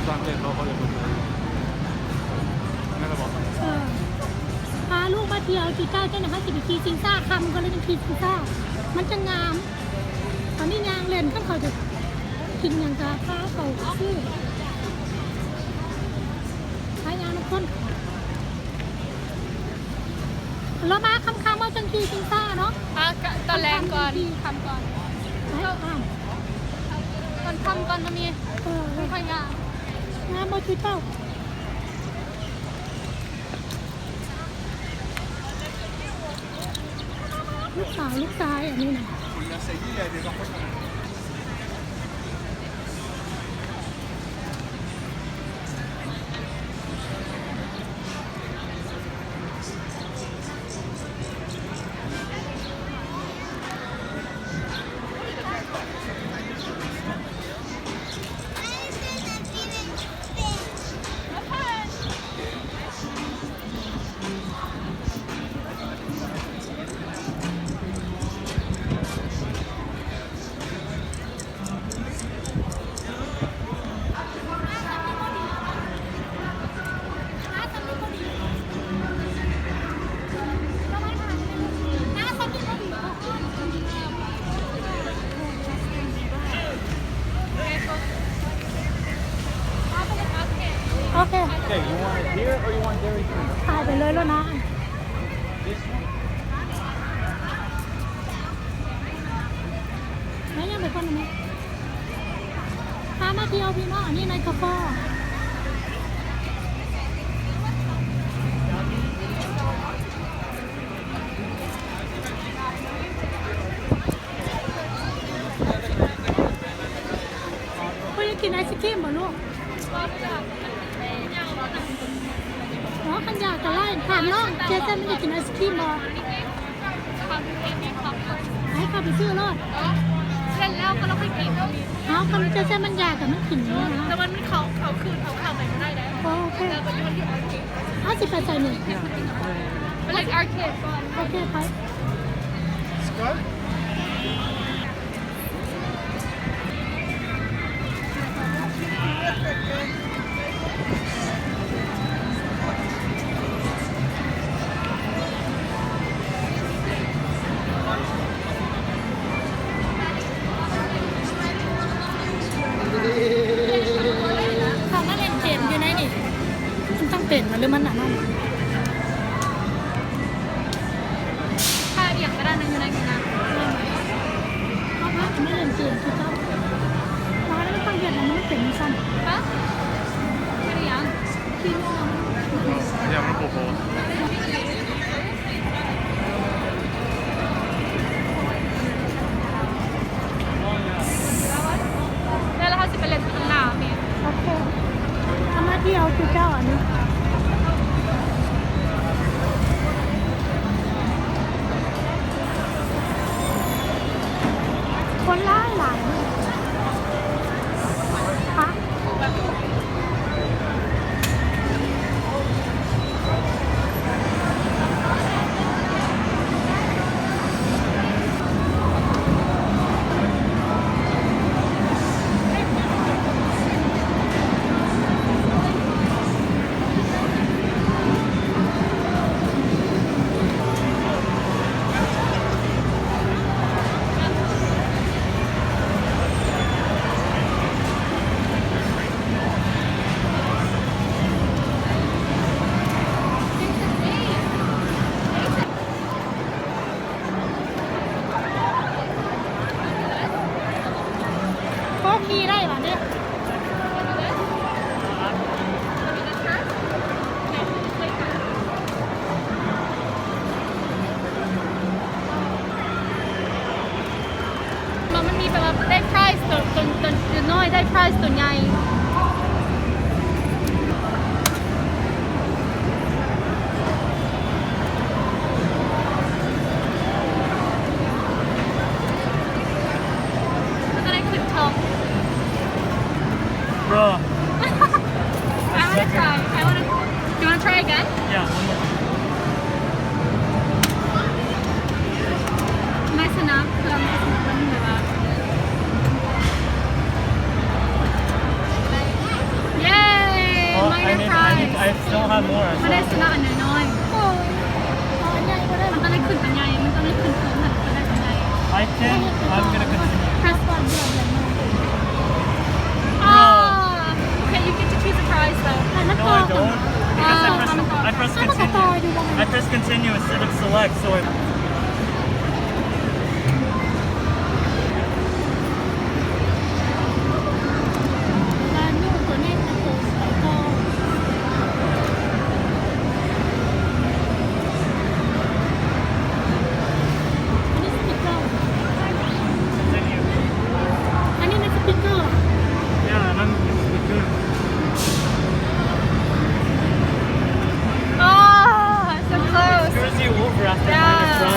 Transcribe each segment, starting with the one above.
ສ້າງເຫຼັ້ນເນາະ ເຂົາເອີ້ນວ່າ ແມ່ນລະບໍ່? ເອີ ພາລູກມາທ່ຽວຈຸເຈົ້າ ຈັ່ງໃດເຮົາຊິໄປຂີ່ຊິງຊ້າ ຄ່ຳກ່ອນແລ້ວຈັ່ງຂີ່ຊິງຊ້າ ມັນຈັ່ງງາມ. ຕອນນີ້ຍ່າງເຫຼັ້ນ ຄັນເຂົາຈະກິນຫຍັງກະພາເຂົາຊື້ ພາຍ່າງນຳຄົນ. ລະມາຄ່ຳໆ ເຮົາຈັ່ງຂີ່ຊິງຊ້າເນາະ ອ່າ ຕອນແລງກ່ອນ ຄ່ຳກ່ອນ ໄປ ຕອນຄ່ຳກ່ອນ ຕອນຄ່ຳກ່ອນ ມັນມີ ເອີ ມັນຄ່ອຍງາມ ງາມບໍ່ຈຸເຈົ້າ? ລູກສາວລູກຊາຍອັນນີ້ນະ. Okay. Okay, you want it here or you want dairy free? ຂາຍໄປເລີຍໂລດນະ. This one? ແມ່ຍ່າງໄປກ່ອນນະແມ່. ພາມາທ່ຽວພີ່ນ້ອງ ອັນນີ້ໃນກະປໍ. ເພິ່ນຢາກກິນໄອສະຄຣີມບໍ່ລູກ? ເນາະ ຄັນຢາກກະໄລ່ ຖາມນ້ອງ ເຈສັນມັນຢາກກິນໄອສະຄຣີມບໍ່? ໃຫ້ເຂົາໄປຊື້ໂລດ. ເອີ ເຫຼັ້ນແລ້ວກໍລອງໃຫ້ກິນ. ເອົາ ຄັນເຈສັນມັນຢາກກະມັນກິນຢູ່ນະ ແຕ່ມັນ ມັນເຂົ້າ ເຂົ້າຄືນ ເຂົ້າຂ້າງໄປບໍ່ໄດ້ເດ້. ໂອເຄ ເຮົາຊິໄປໃສນີ້? ໄປເຫຼັ້ນອາເຄດກ່ອນ. ໂອເຄ ໄປ. ເຂົາມາຫຼິ້ນເກມຢູ່ໃນນີ້ ມັນຕ້ອງເປັນຫວະ ຫຼືມັນອັນນັ້ນ? ຖ້າອີ່ຫຍັງກະໄດ້ນະ ຢູ່ໃນນີ້ນະ. ເຮົາພາກັນມາຫຼິ້ນເກມຄືເກົ່າ. ວ່າແລ້ວມັນຕ້ອງເຮັດຫຍັງມັນເປັນຈັ່ງຊັ້ນ? ຮະ? ເປັນອີ່ຫຍັງ? ຢ່າງມັນບໍ່ພໍ. ແລ້ວເຮົາຊິໄປຫຼິ້ນຢູ່ຂ້າງໜ້າແມ່. ໂອເຄ ເຮົາມາທ່ຽວຄືເກົ່າອັນນີ້. ຄົນຫຼາຍຫຼາຍ. ໂອ້ ຂີ່ໄດ້ຫວາເດ. ມັນມີແບບວ່າໄດ້ໄພຣສ໌ໂຕ ໂຕ ໂຕນ້ອຍ ໄດ້ໄພຣສ໌ໂຕໃຫຍ່. ມັນກະໄດ້ຂຶ້ນທັອບ. Bruh. I wanna try. I wanna, do you wanna try again? Yeah, one more time. Nice enough. ເຄື່ອງມັນແບບວ່າ ເຢ Don't have more. ມັນໄດ້ຊະນະອັນນ້ອຍໆ ເອີ ເອົາອັນໃຫຍ່ກໍໄດ້ ມັນຕ້ອງໄດ້ຂຶ້ນອັນໃຫຍ່ ມັນຕ້ອງໄດ້ຂຶ້ນເພີ່ມ ມັນຕ້ອງໄດ້ອັນໃຫຍ່ I think I'm gonna continue. Press one. Ah, okay, you get to choose a prize though. No, I don't. Because I press, I press continue. I press continue instead of select, so I Oh, so close. Jersey over after. Yeah.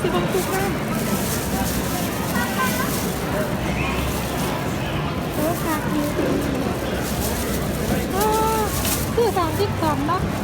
ຊິເບິ່ງຕຸກນ້ຳ ໂອ້ ຄັກຢູ່ ເອີ ຊື້ສາມສິບສອງເນາະ.